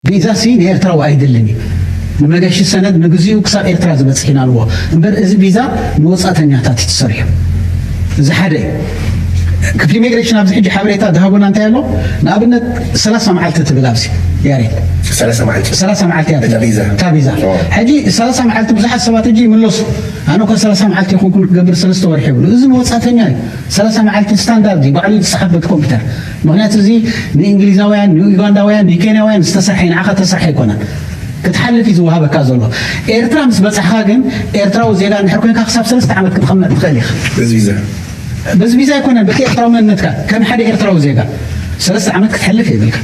ቪዛ ሲ ንኤርትራዊ ኣይድልን እዩ። ንመገሺ ሰነድ ንግዚኡ ክሳብ ኤርትራ ዝበጽሕ ኢና ኣለዎ። እምበር እዚ ቪዛ ንወጻእተኛታት እዩ ተሰሪሑ። እዚ ሓደ እዩ። ክፍሊ ኢሚግሬሽን ኣብዚ ሕጂ ሓበሬታ ዝሃቡና እንታይ ኣሎ? ንኣብነት ሰላሳ መዓልቲ ትብል ኣብዚ ያሬድ። ሰላሳ መዓልቲ ሰላሳ መዓልቲ እያ እታ ቪዛ። እታ ቪዛ። ሕጂ ሰላሳ መዓልቲ ብዙሓት ሰባት ሕጂ ይምለሱ። ኣነ እኮ ሰላሳ መዓልቲ ይኹንኩን ክገብር ሰለስተ ወርሒ ይብሉ። እዚ ንወጻእተኛ እዩ። ሰላሳ መዓልቲ ስታንዳርድ እዩ፣ ባዕሉ ዝጸሓፍ በቲ ኮምፒውተር። ምኽንያቱ እዚ ንእንግሊዛውያን፣ ንዩጋንዳውያን፣ ንኬንያውያን ዝተሰርሐ እዩ፣ ንዓኻ ተሰርሐ ኣይኮነን። ክትሓልፍ እዩ ዝወሃበካ ዘሎ። ኤርትራ ምስ በጻሕኻ ግን ኤርትራዊ ዜጋ እንድሕር ኮንካ ክሳብ ሰለስተ ዓመት ክትቕመጥ ትኽእል ኢኻ። እዚ ቪዛ በዚ ቪዛ ኣይኮነን፣ በቲ ኤርትራዊ መንነትካ ከም ሓደ ኤርትራዊ ዜጋ ሰለስተ ዓመት ክትሕልፍ የብልካ።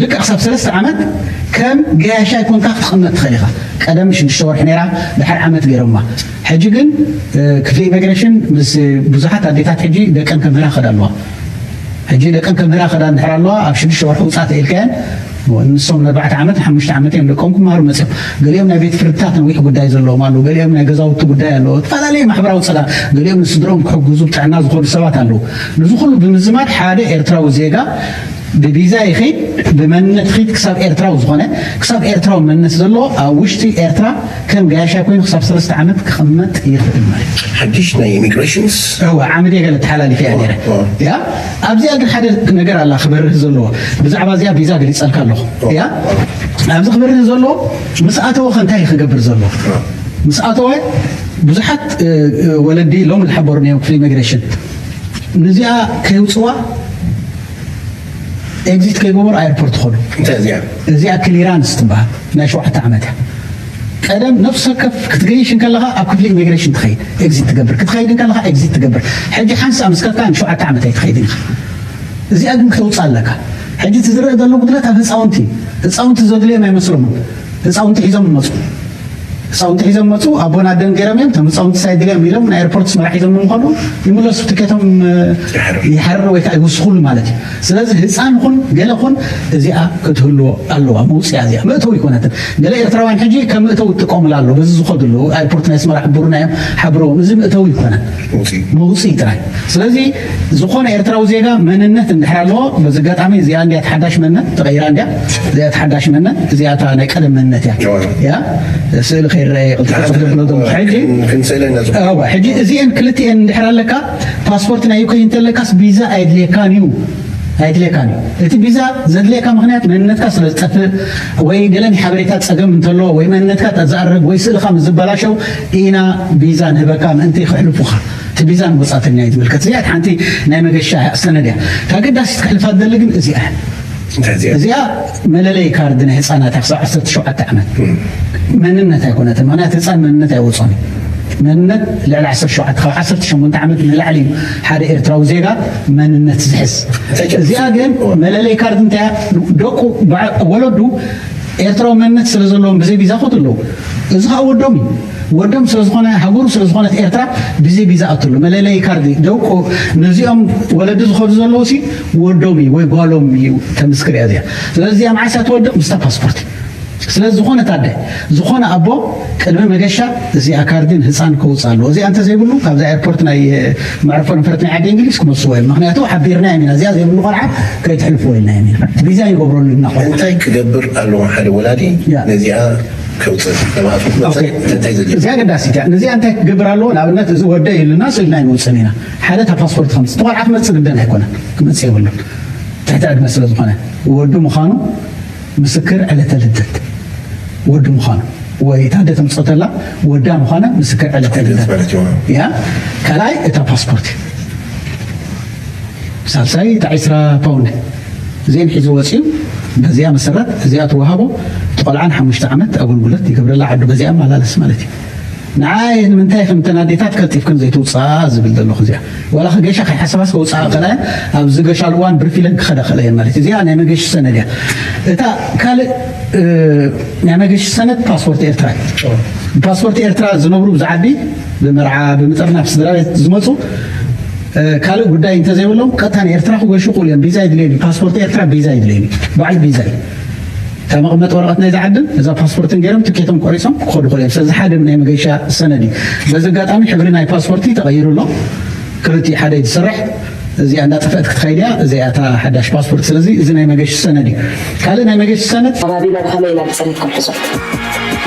ልክዕ ክሳብ ሰለስተ ዓመት ከም ገያሻይ ኮንካ ክትቕመጥ ትኽእል ኢኻ። ቀደም ሽዱሽተ ወርሒ ነይራ፣ ድሓር ዓመት ገይሮማ። ሕጂ ግን ክፍሊ ኢሚግሬሽን ምስ ብዙሓት ኣዴታት ሕጂ ደቀን ከምህራ ከዳ ኣለዋ። ሕጂ ደቀን ከምህራ ከዳ እንድሕር ኣለዋ ኣብ ሽዱሽተ ወርሒ ውፃእ ተኢልካየን ንሶም ንኣርባዕተ ዓመት ሓሙሽተ ዓመት እዮም ደቆም ክመሃሩ መፅኦም። ገሊኦም ናይ ቤት ፍርድታት ነዊሕ ጉዳይ ዘለዎም ኣለዉ። ገሊኦም ናይ ገዛውቲ ጉዳይ ኣለዎ። ዝተፈላለዩ ማሕበራዊ ፀጋ ገሊኦም ንስድሮም ክሕግዙ ብጥዕና ዝኾኑ ሰባት ኣለዉ። ንዚ ኩሉ ብምዝማድ ሓደ ኤርትራዊ ዜጋ ብቪዛ ይኺድ ብመንነት ኺድ ክሳብ ኤርትራዊ ዝኾነ ክሳብ ኤርትራዊ መንነት ዘለዎ ኣብ ውሽጢ ኤርትራ ከም ገያሻ ኮይኑ ክሳብ ሰለስተ ዓመት ክቕመጥ ይኽእል ማለት እዩ። ሓድሽ ናይ ኢሚግሬሽንስ እወ ዓምድ ገለ ተሓላሊፍ እያ ነረ ያ ኣብዚኣ ግን ሓደ ነገር ኣላ ክበርህ ዘለዎ ብዛዕባ እዚኣ ቪዛ ገሊፀልካ ኣለኹ ያ ኣብዚ ክበርህ ዘለዎ ምስ ኣተወ ከ እንታይ ክገብር ዘለዎ ምስ ኣተወ ብዙሓት ወለዲ ሎም ዝሓበሩ እዮም ክፍሊ ኢሚግሬሽን ንዚኣ ከይውፅዋ ኤግዚት ከይገበሩ ኣየርፖርት ኾዱ። እንታይ እዚኣ? እዚኣ ክሊራንስ ትበሃል ናይ ሸውዓተ ዓመት እያ። ቀደም ነፍሲ ወከፍ ክትገይሽ እንከለኻ ኣብ ክፍሊ ኢሚግሬሽን ትኸይድ ኤግዚት ትገብር፣ ክትኸይድ እንከለኻ ኤግዚት ትገብር። ሕጂ ሓንሳእ ምስ ከድካ ንሸውዓተ ዓመት ኣይትኸይድን ኢኻ። እዚኣ ግን ክተውፅኣ ኣለካ። ሕጂ እቲ ዝረአ ዘሎ ጉድለት ኣብ ህፃውንቲ እዩ። ህፃውንቲ ዘድልዮም ኣይመስሎምን። ህፃውንቲ ሒዞም ይመፁ። ህፃውንቲ ሒዞም መፁ ኣቦን ኣደን ገይሮም እዮም እቶም ህፃውንቲ ሳይድልዮም ኢሎም ናይ ኤርፖርት ስመራ ሒዞም ምኳኑ ይምለሱ ትኬቶም ይሓርር ወይ ከዓ ይውስኹሉ ማለት እዩ። ስለዚ ህፃን ኹን ገለ ኹን እዚኣ ክትህልዎ ኣለዋ። መውፅያ እዚኣ መእተዊ ይኮነትን። ገለ ኤርትራውያን ሕጂ ከም መእተዊ ይጥቀሙላ ኣሎ በዚ ዝኸድሉ ኤርፖርት ናይ ስመራ ሕቡርና እዮም ሓብረዎም እዚ መእተዊ ይኮነን መውፅኢ ጥራይ። ስለዚ ዝኾነ ኤርትራዊ ዜጋ መንነት እንድሕር ኣለዎ በዚ ኣጋጣሚ እዚኣ እንዲያ ተሓዳሽ መንነት ተቐይራ እንዲያ እዚኣ ተሓዳሽ መንነት እዚኣ እታ ናይ ቀደም መንነት እያ ያ ስእሊ ከይረአ ቅልጥፍ ክብሎ ዘሎ ሕጂ ክንስእለና ሕጂ እዚአን ክልቲአን እንድሕር ኣለካ ፓስፖርት ናይ ዩክሬን እንተለካስ ቪዛ ኣይድልየካን እዩ ኣይድልየካን እዩ እቲ ቪዛ ዘድልየካ ምክንያት መንነትካ ስለ ዝጠፍእ ወይ ገለ ናይ ሓበሬታ ፀገም እንተሎ ወይ መንነትካ ተዛረግ ወይ ስእልካ ምስ ዝበላሸው ኢና ቪዛ ንህበካ ምእንቲ ክሕልፉካ እቲ ቪዛ ንወፃእተኛ እዩ ዝምልከት እዚኣ ሓንቲ ናይ መገሻ ሰነድ እያ እታ ገዳሲት ክሕልፋ ዝደሊ ግን እዚኣ እዚኣ መለለይ ካርድ ናይ ህፃናት ክሳብ ዓሰርተ ሸውዓተ ዓመት መንነት ኣይኮነትን ምክንያት ህፃን መንነት ኣይወፅኦን መንነት ልዕሊ ዓሰርተ ሸውዓተ ካብ ዓሰርተ ሸሞንተ ዓመት ንላዕሊ ሓደ ኤርትራዊ ዜጋ መንነት ዝሕዝ እዚኣ ግን መለለይ ካርድ እንታይ ደቁ ወለዱ ኤርትራዊ መንነት ስለ ዘለዎም ብዘይ ቪዛ ኮት ኣለዉ እዚ ከዓ ወዶም እዩ ወዶም ስለዝኾነ ሃገሩ ስለዝኾነት ኤርትራ ብዘይ ቪዛ ኣትሉ መለለይ ካርዲ ደቁ ነዚኦም ወለዲ ዝኸዱ ዘለዉ ሲ ወዶም እዩ ወይ ጓሎም እዩ ተምስክር እያ እዚኣ ስለዚ እዚኣ መዓስ እያ ትወድቕ ምስታ ፓስፖርት እዩ ስለዚ ዝኾነ ታደ ዝኾነ ኣቦ ቅድሚ መገሻ እዚኣ ካርዲ ንህፃን ከውፅእ ኣለዎ እዚኣ እንተዘይብሉ ካብዛ ኤርፖርት ናይ መዕርፎ ነፈርቲ ናይ ዓዲ እንግሊዝ ክመልስዎ እዮም ምክንያቱ ሓቢርና እዮም ኢና እዚኣ ዘይብሉ ቆልዓ ከይትሕልፍዎ ኢልና እዮም ኢና ቪዛ ይገብረሉ ኢና ቆልዓ እንታይ ክገብር ኣለዎ ሓደ ወላዲ ነዚኣ ከውፅእ ተባቱ እንታይ ዘድልዮ እዚኣ ገዳሲት እያ ነዚኣ እንታይ ክገብር ኣለዎ ንኣብነት እዚ ወደ ኢሉና ስእልና ኣይንወፅን ኢና ሓደ እታ ፓስፖርት ከምፅ እቲ ቆልዓ ክመፅእ ግደን ኣይኮነን ክመፅእ የብሉን ትሕቲ ዕድመ ስለ ዝኾነ ወዱ ምዃኑ ምስክር ዕለተ ልደት ወዲ ምዃኑ ወይ እታ ደተምፅኦ ተላ ወዳ ምዃና ምስክር ዕለተ ልደት ማለት እዩ ያ ካልኣይ እታ ፓስፖርት እዩ ሳልሳይ እታ ዕስራ ፓውንድ እዚአን ሒዙ ወፂኡ በዚኣ መሰረት እዚኣ ትወሃቦ እቲ ቆልዓ ንሓሙሽተ ዓመት ኣገልግሎት ይገብረላ ዓዱ በዚኣ መላለስ ማለት እዩ ንዓይ ንምንታይ ከምተን ኣዴታት ቀልጢፍክን ዘይትውፅኣ ዝብል ዘለኹ እዚኣ ዋላ ክገሻ ከይሓሰባስ ከውፅኣ ከላ ኣብዚ ገሻ ልዋን ብርፊለን ክኸዳ ከለየን ማለት እዚኣ ናይ መገሺ ሰነድ እያ እታ ካልእ ናይ መገሺ ሰነድ ፓስፖርት ኤርትራ እዩ ፓስፖርት ኤርትራ ዝነብሩ ብዛዓቢ ብመርዓ ብምጥርናፍ ስድራ ቤት ዝመፁ ካልእ ጉዳይ እንተዘይብሎም ቀጥታ ንኤርትራ ክገሹ ክእሉ እዮም ቪዛ ይድልየኒ ፓስፖርት ኤርትራ ቪዛ ይድልየኒ በዓል ቪዛ እዩ እታ መቐመጢ ወረቐት ናይዚ ዓድን እዛ ፓስፖርትን ገይሮም ትኬቶም ቆሪፆም ክኸዱ ክእሉ እዮም ስለዚ ሓደ ናይ መገሻ ሰነድ እዩ በዚ ኣጋጣሚ ሕብሪ ናይ ፓስፖርቲ ተቐይሩ ኣሎ ክልቲኡ ሓደ እዩ ዝሰርሕ እዚኣ እንዳጠፍአት ክትኸይድ እያ። እዚኣ እታ ሓዳሽ ፓስፖርት። ስለዚ እዚ ናይ መገሺ ሰነድ እዩ። ካልእ ናይ መገሺ ሰነድ። ከባቢና ብኸመይ ኢና ብፅሬት ክንሕዞ?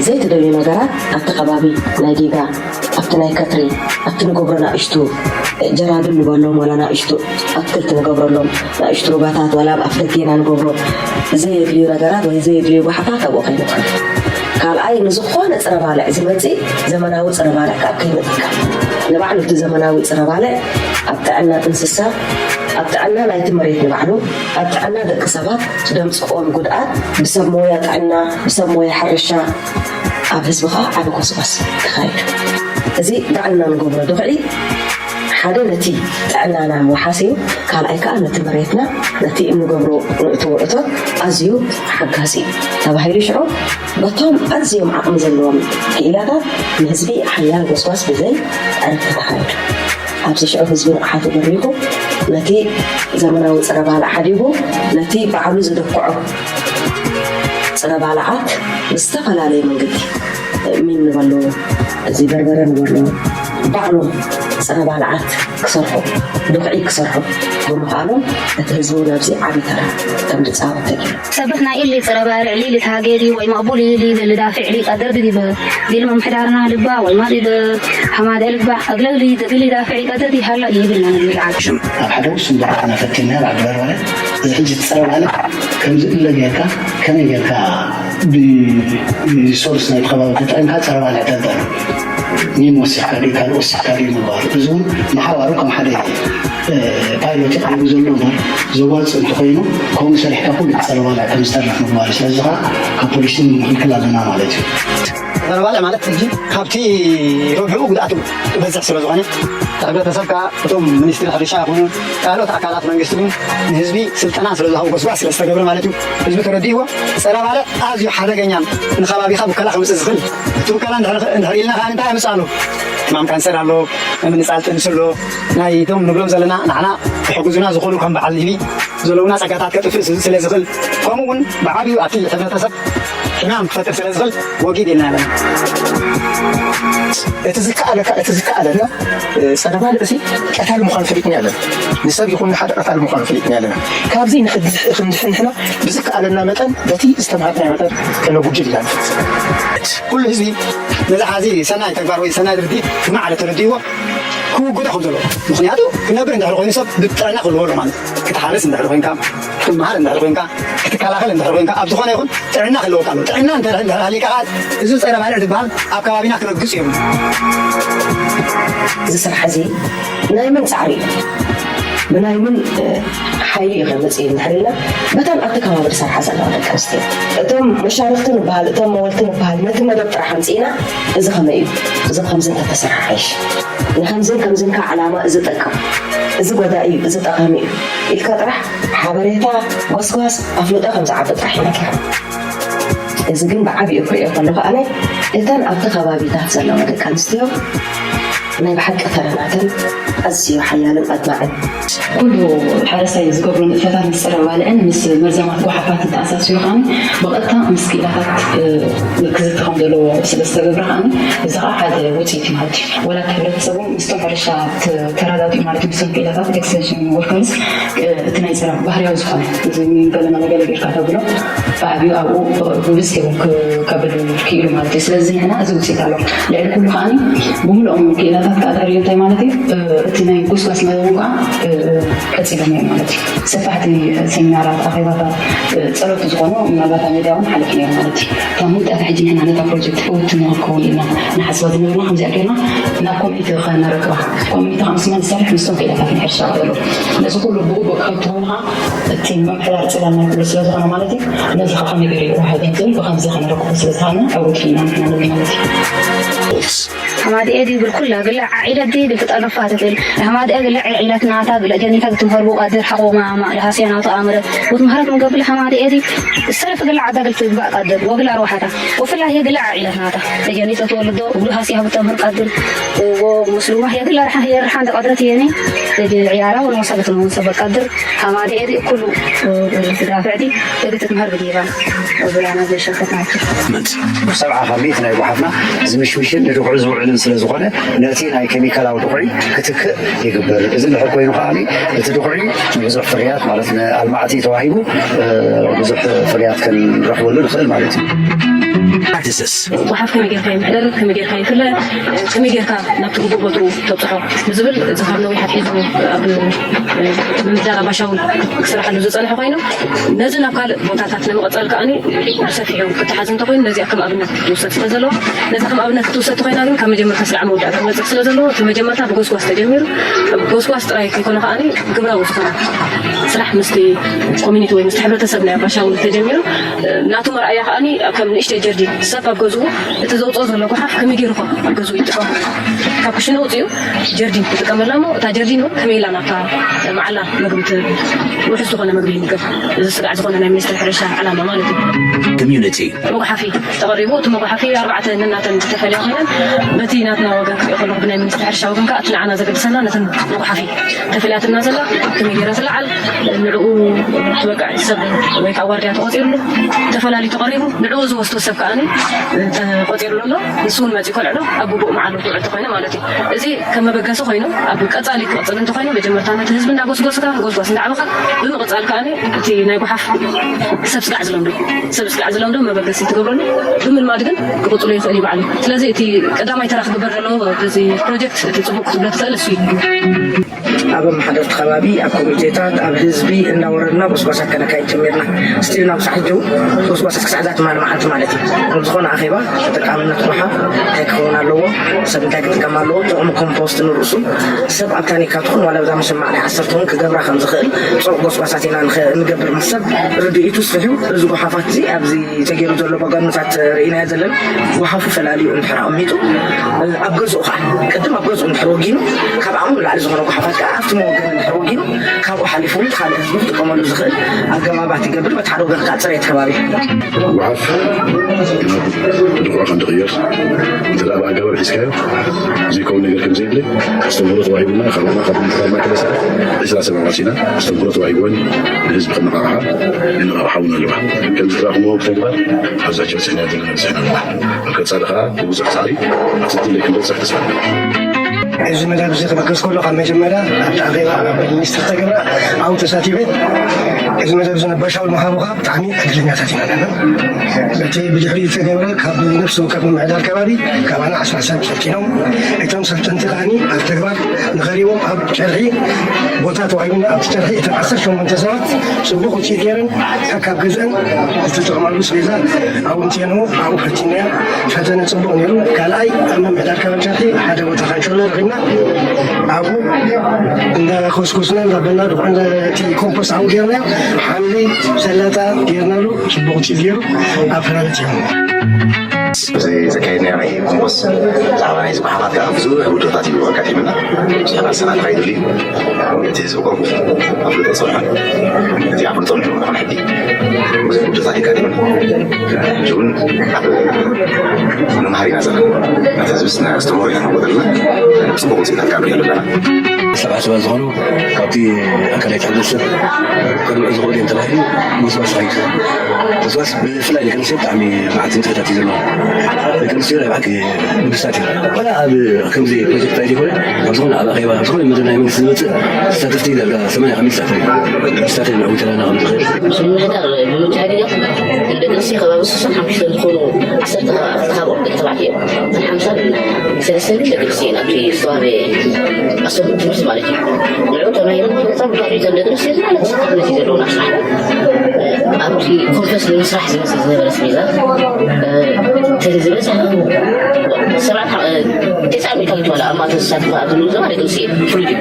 ዘይተደልዩ ነገራት ኣብቲ ከባቢ ናይ ጌጋ፣ ኣብቲ ናይ ከትሪ፣ ኣብቲ ንገብሮ ናእሽቱ ጀራብን ንበሎም ዋላ ናእሽቱ ኣትክልቲ ንገብረሎም ናእሽቱ ሩባታት ዋላ ኣብ ኣፍ ደጌና ንገብሮ ዘየድልዩ ነገራት ወይ ዘየድልዩ ጓሓፋት ኣብኡ ከይንትከል። ካልኣይ ንዝኾነ ፅረ ባልዕ ዝመፅእ ዘመናዊ ፅረ ባልዕ ካብ ከይመፅካ ንባዕሉ እቲ ዘመናዊ ፅረ ባልዕ ኣብ ጥዕና እንስሳ ኣብ ጥዕና ናይቲ መሬት ንባዕሉ ኣብ ጥዕና ደቂ ሰባት ደምፅኦም ጉድኣት ብሰብ ሞያ ጥዕና ብሰብ ሞያ ሕርሻ ኣብ ህዝቢ ከዓ ዓቢ ጎስጓስ ክኻየድ እዚ ባዕልና ንገብሮ ድኽዒ ሓደ ነቲ ጥዕናና ወሓሲ እዩ። ካልኣይ ከዓ ነቲ መሬትና ነቲ እንገብሮ ንእትዎ እቶት ኣዝዩ ሓጋዚ እዩ ተባሂሉ ሽዑ በቶም ኣዝዮም ዓቕሚ ዘለዎም ክኢላታት ንህዝቢ ሓያል ጎስጓስ ብዘይ ዕረፍቲ ተኻየዱ። ኣብዚ ሽዑ ህዝቢ ንቕሓቱ በሪኹ ነቲ ዘመናዊ ፅረ ባልዕ ሓዲጉ ነቲ ባዕሉ ዘደክዖ ፅረ ባልዓት ብዝተፈላለየ መንገዲ ሚን ንበሎ እዚ በርበረ ንበሎ ባዕሎም ፅረ ባልዓት ክሰርሑ ድኽዒ ክሰርሑ ብምኽኣሎም እቲ ህዝቢ እውን ኣብዚ ዓብዪ ተራ ከም ዝፃወት ተገይሩ። ሰብሕና ኢሊ ፅረ ባልዕ ሊሊ ታጌዲ ወይ መቕቡል ኢሊ ልዳፍዕ ሊ ቀደር ድዲበ ቢል መምሕዳርና ልባ ወይ ማዲበ ሓማደ ልግባዕ እግለግሊ ድግሊ ዳፍዕ ቀደር ይሃላ ይብልና ንብል ዓድ ኣብ ሓደ ውሱን ቦታ ኢና ፈቲና ኣብ ዓዲ በርበረ እዚ ሕጂ እቲ ፀረ ባልዕ ከምዚ እለ ጌርካ ከመይ ጌርካ ብሪሶርስ ናይቲ ከባቢ ተጠቒምካ ፀረ ባልዕ ተንጠር ኒም ወሲኽካ ድዩ ካልእ ወሲኽካ ድዩ ምግባሩ እዚ እውን ንሓባሩ ከም ሓደ ፓይሎት ይቐርቡ ዘሎ እምበር ዘዋፅእ እንተኮይኑ ከምኡ ሰሪሕካ ኩሉ እቲ ፀረ ባልዕ ከም ዝተርፍ ምግባር እዩ። ስለዚ ከዓ ካብ ፖሊሲ ንኽልክል ኣለና ማለት እዩ። ፀረ ባልዕ ማለት ሕጂ ካብቲ ረብሕኡ ጉድኣቱ ይበዝሕ ስለ ዝኾነ እቲ ሕብረተሰብ ከዓ እቶም ሚኒስትሪ ሕርሻ ይኹኑ ካልኦት ኣካላት መንግስቲ እውን ንህዝቢ ስልጠና ስለ ዝሃቡ ጎስጓስ ስለ ዝተገብረ ማለት እዩ። ህዝቢ ተረዲእዎ ፀረ ባልዕ ኣዝዩ ሓደገኛን ንከባቢኻ ብከላ ከምፅእ ዝኽእል እቲ ብከላ እንድሕር ኢልና ከዓ እንታይ የምፅእ ኣሎ? ሕማም ካንሰር ኣሎ፣ ምንፃል ጥንሲ ኣሎ፣ ናይ እቶም ንብሎም ዘለና ንዓና ክሕግዙና ዝኽእሉ ከም በዓል ንህቢ ዘለውና ፀጋታት ከጥፍእ ስለ ዝኽእል ከምኡ እውን ብዓብዩ ኣብቲ ሕብረተሰብ ሕማም ክፈጥር ስለ ዝኽእል ወጊድ ኢልና ኣለና። እቲ ዝከኣለካ እቲ ዝከኣለና ፀረ ባልዕ እዚ ቀታሊ ምዃኑ ፈሊጥና ኣለና። ንሰብ ይኹን ንሓደ ቀታሊ ምዃኑ ፈሊጥና ኣለና። ካብዚ ንኽንድሕን ንሕና ብዝከኣለና መጠን በቲ ዝተምሃርናዮ መጠን ከነጉድል ኢና ንፍትን። ኩሉ ህዝቢ ነዚ ሓዚ ሰናይ ተግባር ወይ ሰናይ ድርጊት ብማዕረ ተረዲእዎ ክውግዶ ከም ዘለዎ ምኽንያቱ ክነብር እንድሕር ኮይኑ ሰብ ብጥዕና ክህልዎ ኣሎ ማለት እዩ። ክትሓርስ እንድሕር ኮይንካ ክትመሃር እንድሕር ኮይንካ ክትከላኸል እንድሕር ኮይንካ ኣብ ዝኾነ ይኹን ጥዕና ክህልወካ ኣለዎ። ጥዕና እንድሕር ሃሊካ ከዓ እዚ ፀረ ባልዕ ዝበሃል ኣብ ከባቢና ክረግፅ እዮም። እዚ ስራሕ እዚ ናይ መን ፃዕሪ እዩ? ብናይ መን ሓይሊ እዩ ከመፅእ እዩ እንድሕር ኢልና በተን ኣብቲ ከባቢ ዝሰርሓ ዘለዋ ደቂ ኣንስትዮ እቶም መሻርክቲ ንበሃል እቶም መወልቲ ንበሃል ነቲ መደብ ጥራሕ ኣምፅእና እዚ ከመይ እዩ እዚ ከምዚ እንተተሰርሓ ሓይሽ ንከምዝን ከምዝን ከዓ ዕላማ እዚ ጠቅም እዚ ጎዳኢ እዩ እዚ ጠቃሚ እዩ ኢልካ ጥራሕ ሓበሬታ ጎስጓስ ኣፍልጦ ከም ዝዓቢ ጥራሕ ይነግር። እዚ ግን ብዓቢኡ ክሪኦ ከለኹ ኣነ እተን ኣብቲ ከባቢታት ዘለዋ ደቂ ኣንስትዮ ናይ ብሓቂ ተረናተን ኣዝዩ ሓያልን ኣድማዕን ኩሉ ሓረስታይ ዝገብሮ ንጥፈታት ምስ ፀረ ባልዕን ምስ መርዛማት ጓሓፋትን ተኣሳሲሩ ከዓኒ ብቐጥታ ምስ ክኢላታት ክዝቲ ከም ዘለዎ ስለ ዝተገብረ ከዓኒ እዚ ከዓ ሓደ ውፅኢት ማለት እዩ። ወላ እቲ ሕብረተሰብ እውን ምስቶም ሕርሻ ተረዳዲኡ ማለት ምስቶም ክኢላታት ኤክስቴንሽን ወርከርስ እቲ ናይ ፀረ ባህርያዊ ዝኾነ እዚ ገለ መለ ገለ ጌርካ ተብሎ ብዓብዩ ኣብኡ ብብዝሒ እውን ከብል ክኢሉ ማለት እዩ። ስለዚ ንሕና እዚ ውፅኢት ኣሎ። ልዕሊ ኩሉ ከዓኒ ብምልኦም ክኢላታት ከዓ ተሪኡ እንታይ ማለት እዩ እቲ ናይ ጎስጓስ መደብ ከዓ ቀፂሎም እዮም ማለት እዩ። ሰፋሕቲ ሴሚናራት፣ ኣኼባታት፣ ፀለቱ ዝኾኑ ምናልባት ኣብ ሚድያ እውን ሓሊፉ ነይሩ ማለት እዩ። እታ ምውጣት ሕጂ ንሕና ነታ ፕሮጀክት እውን ትምህር ክኸውን ኢልና ንሓስባ ዝነበርና ከምዚኣ ጌርና ናብ ኮሚኒቲ ከነረክባ ኮሚኒቲ ካብ ምስማን ዝሰርሕ ምስቶም ክኢላታት ናይ ሕርሻ ክእሉ ነዚ ኩሉ ብግቡእ ክኸይድ ተኾይኑ ከዓ እቲ ምምሕዳር ፅላል ናይ ኩሉ ስለ ዝኾነ ማለት እዩ። ነዚ ከዓ ከመይ ገይሩ ይወሃብ እንትብል ብከምዚ ከነረክቦ ስለ ዝኸኣልና ዕውት ፊና ንሕና ንብል ማለት እዩ። ሓማድኤ ድብል ኩላ ግላ ዓዒለት ድብል ክጠርፋ ትኽእል ሓማድኤ ግላ ዓዒለት ናታ ግላ ጀኒታ ክትምህር ብቃድር ሓቆማ ማዕለ ሃስያ ናቱ ኣምረ ወትምህረት ምገብል ሓማድኤ ዲ ሰለፍ ግላ ዓዳ ግል ትግባእ ቃድር ወግላ ሮሓታ ወፍላ የግላ ዓዒለት ናታ ተጀኒተ ተወልዶ እግሉ ሃስያ ብተምህር ቃድር ወ ሙስሉማ የግላ ርሓ የርሓ እንደ ቃድረት የኔ ዕያራ ወንወሰበት ወንሰበት ቃድር ሓማድኤ ዲ ኩሉ ትዳፍዕቲ እግት ትምህር ብዲባ ወብላና ዘሸከት ናቸው። ሰብዓ ካብ ሚእቲ ናይ ጓሓፍና ዝምሽምሽን ንድኹዒ ዝውዕልን ስለ ዝኾነ ነቲ ናይ ኬሚካላዊ ድኹዒ ክትክእ ይግበር። እዚ እንድሕር ኮይኑ ከዓኒ እቲ ድኹዒ ብዙሕ ፍርያት ማለት ንኣልማዕቲ ተዋሂቡ ብዙሕ ፍርያት ክንረኽበሉ ንኽእል ማለት እዩ። ጎሓፍ ከመይ ጌርካ ይምሕደር፣ ከመይ ጌርካ ይፍለ፣ ከመይ ጌርካ ናብቲ ግቡእ ቦትኡ ተብፅሖ ንዝብል እዚ ካብ ነዊሕ ኣትሒዙ ኣብ ምምሕዳር ኣባሻውል ክስራሓሉ ዝፀንሐ ኮይኑ ነዚ ናብ ካልእ ቦታታት ንምቕፃል ከዓኒ ብሰፊሑ ክተሓዝ እንተኮይኑ ነዚኣ ከም ኣብነት ክትውሰድ ስለ ዘለዋ ነዚ ከም ኣብነት ክትውሰድ ተኮይና ግን ካብ መጀመርታ ስጋዕ መወዳእ ክበፅሕ ስለ ዘለዎ እቲ መጀመርታ ብጎስጓስ ተጀሚሩ ጎስጓስ ጥራይ ከይኮነ ከዓኒ ግብራዊ ዝኾነ ስራሕ ምስቲ ኮሚኒቲ ወይ ምስቲ ሕብረተሰብ ናይ ኣባሻውል ተጀሚሩ ናቱ መርኣያ ከዓኒ ከም ንእሽተይ ጀርዲን ሰብ ኣብ ገዝኡ እቲ ዘውፅኦ ዘሎ ጎሓፍ ከመይ ገይሩ ኸ ኣብ ገዝኡ ይጥቀም ካብ ክሽነ ውፅኡ ጀርዲን ትጥቀመላ እሞ እታ ጀርዲን እውን ከመይ ኢላ ናብታ መዓላ መግቢ ውሑስ ዝኾነ መግቢ ይምገብ እዚ ስጋዕ ዝኾነ ናይ ሚኒስትሪ ሕርሻ ዕላማ ማለት እዩ። Community. መጉሓፊ ተቐሪቡ እቲ መጉሓፊ ኣርባዕተ ነናተን ዝተፈልያ ኮይነን በቲ ናትና ወገን ክሪኦ ከለኹ ብናይ ሚኒስትሪ ሕርሻ ወገን ከዓ እቲ ንዓና ዘገድሰና ነተን መጉሓፊ ተፈሊያትና ዘላ ከመይ ገይራ ትለዓል ንዕኡ ትበቅዕ ሰብ ወይ ከዓ ዋርድያ ተቆፂሩሉ ተፈላሊ ተቐሪቡ ንዕኡ ዝወስዶ ሰብ ከዓ ተቆፂሩሉ ኣሎ። ንሱ እውን መፂኡ ከልዕሎ ኣብ ግቡእ መዓሉ ክውዕል ተኮይነ ማለት እዩ። እዚ ከም መበገሲ ኮይኑ ኣብ ቀፃሊ ክቕፅል እንተኮይኑ መጀመርታ ነቲ ህዝቢ እንዳጎስጎስካ ጎስጓስ እንዳዕበኻ ብምቕፃል ከዓ እቲ ናይ ጎሓፍ ሰብ ስጋዕ ዝለምዶ ሰብ ስጋዕ ዝለምዶ መበገሲ ትገብረሉ ብምልማድ ግን ክቕፅሎ ይኽእል እዩ ባዕሉ። ስለዚ እቲ ቀዳማይ ተራ ክግበር ዘለዎ በዚ ፕሮጀክት እቲ ፅቡቅ ክትብሎ ትኽእል እሱ እዩ። ኣብ ኣመሓደርቲ ከባቢ ኣብ ኮሚቴታት ኣብ ህዝቢ እንዳወረድና ጎስጓሳት ከነካይድ ጀሚርና ስቲል ናብ ሳሕ ጀው ጎስጓሳት ክሳዕ ዛቲ ማል መዓልቲ ማለት እዩ። ኣብ ዝኾነ ኣኼባ ተጠቃምነት ጎሓፍ እንታይ ክኸውን ኣለዎ፣ ሰብ እንታይ ክጥቀም ኣለዎ፣ ጥቕሚ ኮምፖስት ንርእሱ ሰብ ኣብ ታኒካ ትኹን ዋላ ብዛ መሸማዕ ናይ ዓሰርተ እውን ክገብራ ከም ዝኽእል ፅቡቕ ጎስጓሳት ኢና ንኸ- ንገብር ምስ ሰብ ርድኢቱ ስፍሑ እዚ ጎሓፋት እዚ ኣብዚ ተገይሩ ዘሎ ባጋኖታት ርኢናዮ ዘለና ጎሓፉ ፈላልዩ እንድሕር ኣቐሚጡ ኣብ ገዝኡ ከዓ ቅድም ኣብ ገዝኡ እንድሕር ወጊኑ ካብ ዓቕሙ ንላዕሊ ዝኾነ ጎሓፋት ከዓ ኣብቲ መወገኒ እንድሕር ወጊኑ ካብኡ ሓሊፉ እውን ካልእ ህዝቢ ክጥቀመሉ ዝኽእል ኣገባባት ይገብር በቲ ሓደ ወገን ከዓ ፅሬት ከባቢ ጎሓፍ ናብ ድኹዒ ከም ዝቕየር እንተ ደኣ ብኣገባብ ሒዝካዮ ዘይከውን ነገር ከም ዘየለ ኣስተምህሮ ተዋሂቡና ካብ ሮማ ካብ ምምሕዳር ማእከለ ስራሕ ዕስራ ሰብ ኣዋፂና ኣስተምህሮ ተዋሂብወን ንህዝቢ ከነቓቕሓ የነቓቕሓ እውን ኣለዋ። ከምዚ ትረኽብዎ ብተግባር ኣብዛቸው ስሕና ዘለና ስሕና ኣለና። ኣብ ቀፃሊ ከዓ ብብዙሕ ፃዕሪ ኣብቲ ድሌት ክንበፅሕ ተስፋ ኣለና። እዚ መደብ እዚ ክበገስ ከሎ ካብ መጀመርያ ኣብቲ ኣኼባ ሚኒስትር ተገብረ ኣብኡ ተሳቲፈ እዚ መደብ እዚ ነባሻውል ምሃቡ ከዓ ብጣዕሚ ዕድለኛታት ኢና ነና። በቲ ብድሕሪኡ ዝተገብረ ካብ ነፍሲ ወከፍ ምምሕዳር ከባቢ ካባና ዓሰርተ ሰብ ሰልጢኖም እቶም ሰልጠንቲ ከዓኒ ኣብ ተግባር ንኸሪዎም ኣብ ጨርሒ ቦታ ተዋሂቡና ኣብቲ ጨርሒ እተን ዓሰርተ ሸሞንተ ሰባት ፅቡቕ ውፅኢት ገይረን ካብ ገዝአን ዝተጠቕማሉ ስቤዛ ኣብኡ እንተየንዎ ኣብኡ ፈቲናዮ ፈተነ ፅቡቕ ነይሩ። ካልኣይ ኣብ ምምሕዳር ከባቢ ጨርሒ ሓደ ቦታ ካንሸሎ ረኺብና ኣብኡ እንዳኮስኮስና እንዳበልና ድኾን እቲ ኮምፖስት ኣብኡ ገይርናዮ ሓምሊ ሰላጣ ገይርናሉ ፅቡቕ ውፅኢት ገይሩ ኣብ ፍራለት እዮም። እዚ ዘካየድናዮ ናይ ኮምፖስት ብዛዕባ ናይ ዝጓሓፋት ከዓ ብዙሕ ውድታት እዩ ኣጋጢምና ብዙሕ ቃልስና ተኻይዱሉ እዩ እቲ ህዝቢ ቁሩብ ኣፍልጦ ፀንሖ እቲ ኣፍልጦ ንሕና ሕዲ ብዙሕ ውድታት የጋጢምና ሕጂ እውን ኣብ መምሃሪ ኢና ዘለና ነቲ ህዝብስ ናይ ኣስተምሮ ኢና ንወደልና ፅቡቅ ውፅኢታት ካብ ንሪኦ ዘለና ሰባት ዝኾኑ ካብቲ ኣካላዊ ሕብረተሰብ ከድምዑ ዝኽእሉ እዮም ተባሂሉ ጎስጓስ ተኻይዱ። ጎስጓስ ብፍላይ ደቂ ኣንስትዮ ብጣዕሚ መዓት ንጥፈታት እዩ ዘለዎ። ደቂ ኣንስትዮ ናይ ብሓቂ ግዱሳት እዮም። ዋላ ኣብ ከምዚ ፕሮጀክት ኣይኮነ ኣብ ዝኾነ ኣብ ኣኼባ ኣብ ዝኾነ መደብ ናይ መንግስቲ ዝመፅእ ተሳተፍቲ ዳርጋ ሰማንያ ካብ ሚእቲ ይሳተፍ እዩ። ግዱሳት እዮም ንዕውተላና ከም ዝኽእል ምምሕዳር ብምምችሓድ ኢና ንደቂ ኣንስትዮ ከባቢ ስሳን ሓሙሽተን ዝኾኑ ዓሰርተ ካብኦም ደቂ ተባዕትዮ እዮም ሓምሳን ሰለስተን ደቂ ኣንስትዮ ናብቲ ዝተዋህበ ኣሰብ ትምህርቲ ማለት እዩ ንዑ ተማሂሩ እቶም ደቂ ኣንስትዮ ዝለዓለ ተሳታፍነት እዩ ዘለዎም ኣብ ስራሕ ኣብቲ ኮንፈረንስ ንምስራሕ ዝመፅእ ዝነበረ ስቤዛ እቲ ዝበዝሐ ሰብዓት ተስዓ ሚእታዊት ዋላ ኣብ ማእከል ዝሳተፋ ኣብ ዘለዉ ዞባ ደቂ ኣንስትዮ ፍሉይ እዩ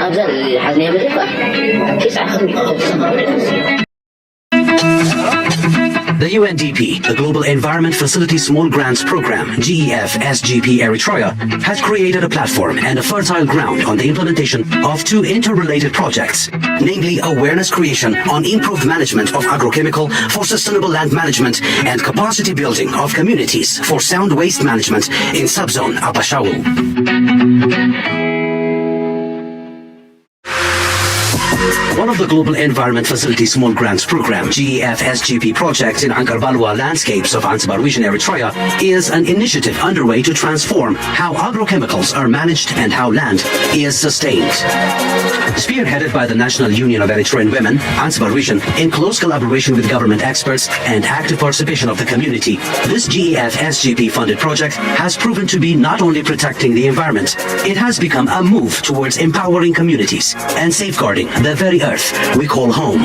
ኣብዛ ሓዝናያ መድረክ ከዓ ተስዓ ከም The U N D P, the Global Environment Facility Small Grants Program, G E F S G P Eritrea, has created a platform and a fertile ground on the implementation of two interrelated projects, namely awareness creation on improved management of agrochemical for sustainable land management and capacity building of communities for sound waste management in subzone Abashawul. The Global Environment Facility Small Grants Program, G E F S G P project in Ankarbalwa landscapes of Antsibar Region, Eritrea, is an initiative underway to transform how agrochemicals are managed and how land is sustained. Spearheaded by the National Union of Eritrean Women, Antsibar Region, in close collaboration with government experts and active participation of the community, this G E F S G P funded project has proven to be not only protecting the environment, it has become a move towards empowering communities and safeguarding the very earth we call home.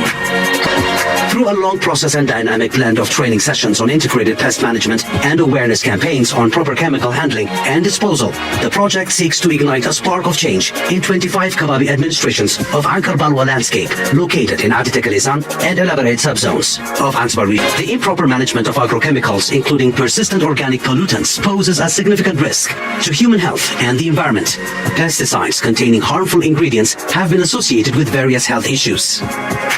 Through a long process and dynamic blend of training sessions on integrated pest management and awareness campaigns on proper chemical handling and disposal, the project seeks to ignite a spark of change in twenty-five Kababi administrations of Ankarbalwa landscape located in Adi Tekelezan and elaborate subzones of Antsibar. The improper management of agrochemicals, including persistent organic pollutants, poses a significant risk to human health and the environment. Pesticides containing harmful ingredients have been associated with various health issues.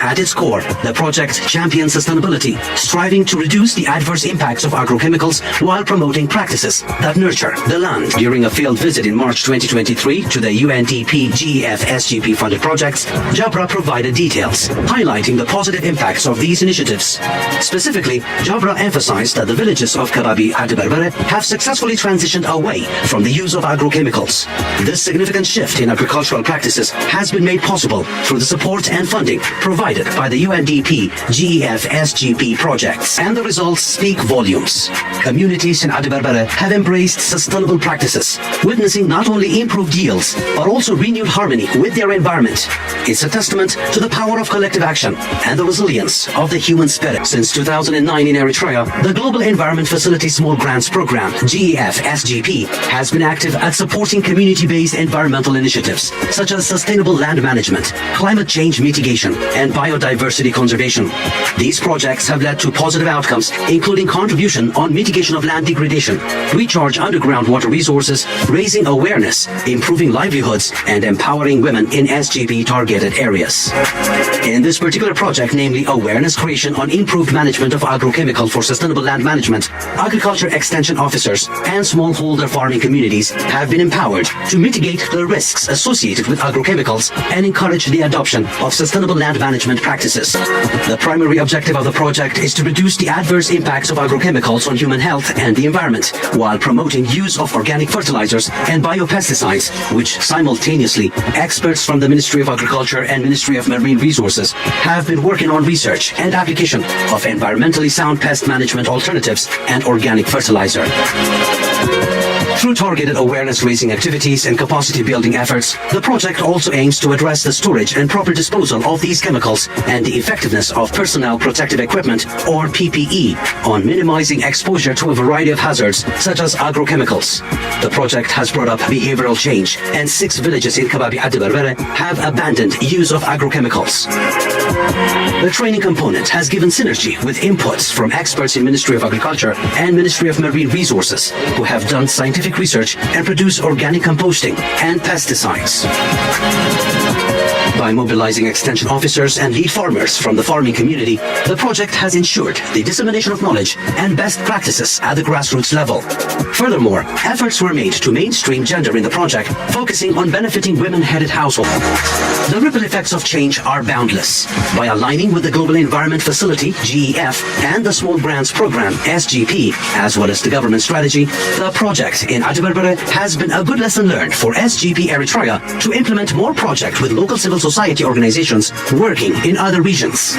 At its core, the project champions sustainability, striving to reduce the adverse impacts of agrochemicals while promoting practices that nurture the land. During a field visit in March twenty twenty-three to the U N D P G E F S G P funded projects, Jabra provided details highlighting the positive impacts of these initiatives. Specifically, Jabra emphasized that the villages of Kababi Adi Berbere have successfully transitioned away from the use of agrochemicals. This significant shift in agricultural practices has been made possible through the support and funding provided by the U N D P G E F S G P projects, and the results speak volumes. Communities in Adi Berbere have embraced sustainable practices, witnessing not only improved yields but also renewed harmony with their environment. It's a testament to the power of collective action and the resilience of the human spirit. Since two thousand nine in Eritrea, the Global Environment Facility Small Grants Program, G E F S G P, has been active at supporting community-based environmental initiatives such as sustainable land management, climate change mitigation, and biodiversity conservation. These projects have led to positive outcomes, including contribution on mitigation of land degradation, recharge underground water resources, raising awareness, improving livelihoods, and empowering women in S G P targeted areas. In this particular project, namely awareness creation on improved management of agrochemical for sustainable land management, agriculture extension officers and smallholder farming communities have been empowered to mitigate the risks associated with agrochemicals and encourage the adoption of sustainable land management practices. The primary objective of the project is to reduce the adverse impacts of agrochemicals on human health and the environment, while promoting use of organic fertilizers and biopesticides, which simultaneously experts from the Ministry of Agriculture and Ministry of Marine Resources have been working on research and application of environmentally sound pest management alternatives and organic fertilizer. Through targeted awareness raising activities and capacity building efforts, the project also aims to address the storage and proper disposal of these chemicals and the effectiveness of personnel protective equipment, or P P E, on minimizing exposure to a variety of hazards such as agrochemicals. The project has brought up behavioral change, and six villages in Kababi Adi Berbere have abandoned use of agrochemicals. The training component has given synergy with inputs from experts in Ministry of Agriculture and Ministry of Marine Resources, who have done scientific research and produce organic composting and pesticides. By mobilizing extension officers and lead farmers from the farming community, the project has ensured the dissemination of knowledge and best practices at the grassroots level. Furthermore, efforts were made to mainstream gender in the project, focusing on benefiting women-headed households. The ripple effects of change are boundless. By aligning with the Global Environment Facility, G E F, and the Small Grants Program, S G P, as well as the government strategy, the project in Adi Berbere has been a good lesson learned for S G P Eritrea to implement more projects with local civil society organizations working in other regions.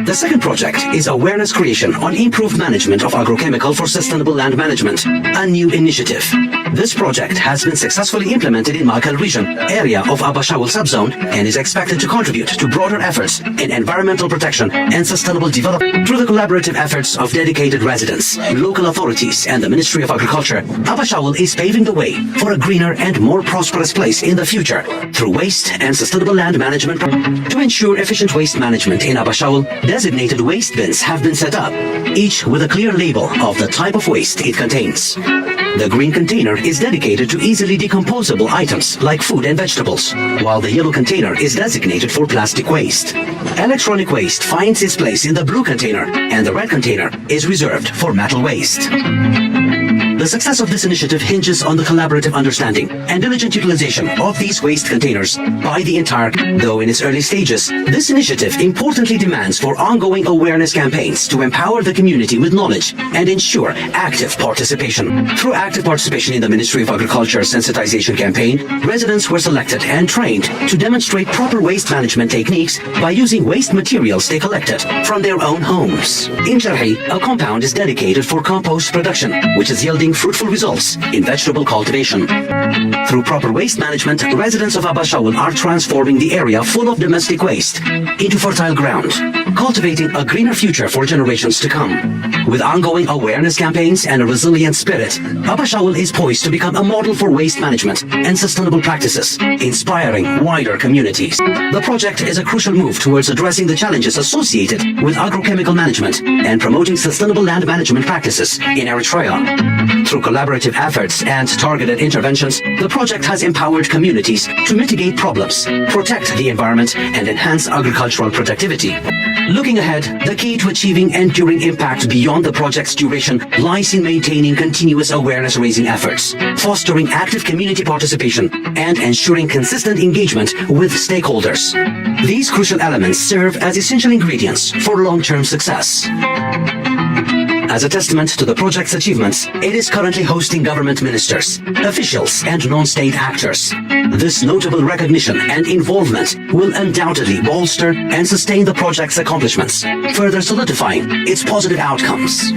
The second project is awareness creation on improved management of agrochemical for sustainable land management, a new initiative. This project has been successfully implemented in Makel region, area of Abashawal subzone, and is expected to contribute to broader efforts in environmental protection and sustainable development. Through the collaborative efforts of dedicated residents, local authorities, and the Ministry of Agriculture, Abashawal is paving the way for a greener and more prosperous place in the future through waste and sustainable land management. To ensure efficient waste management in Abashawal, designated waste bins have been set up, each with a clear label of the type of waste it contains. The green container is dedicated to easily decomposable items like food and vegetables, while the yellow container is designated for plastic waste. Electronic waste finds its place in the blue container, and the red container is reserved for metal waste. The success of this initiative hinges on the collaborative understanding and diligent utilization of these waste containers by the entire. Though in its early stages, this initiative importantly demands for ongoing awareness campaigns to empower the community with knowledge and ensure active participation. Through active participation in the Ministry of Agriculture sensitization campaign, residents were selected and trained to demonstrate proper waste management techniques by using waste materials they collected from their own homes. In Jarhi, a compound is dedicated for compost production, which is yielding fruitful results in vegetable cultivation. Through proper waste management, residents of Abashawul are transforming the area full of domestic waste into fertile ground, cultivating a greener future for generations to come. With ongoing awareness campaigns and a resilient spirit, Abashawul is poised to become a model for waste management and sustainable practices, inspiring wider communities. The project is a crucial move towards addressing the challenges associated with agrochemical management and promoting sustainable land management practices in Eritrea. Through collaborative efforts and targeted interventions, the project has empowered communities to mitigate problems, protect the environment, and enhance agricultural productivity. Looking ahead, the key to achieving enduring impact beyond the project's duration lies in maintaining continuous awareness raising efforts, fostering active community participation, and ensuring consistent engagement with stakeholders. These crucial elements serve as essential ingredients for long term success. As a testament to the project's achievements, it is currently hosting government ministers, officials, and non state actors. This notable recognition and involvement will undoubtedly bolster and sustain the project's accomplishments, further solidifying its positive outcomes.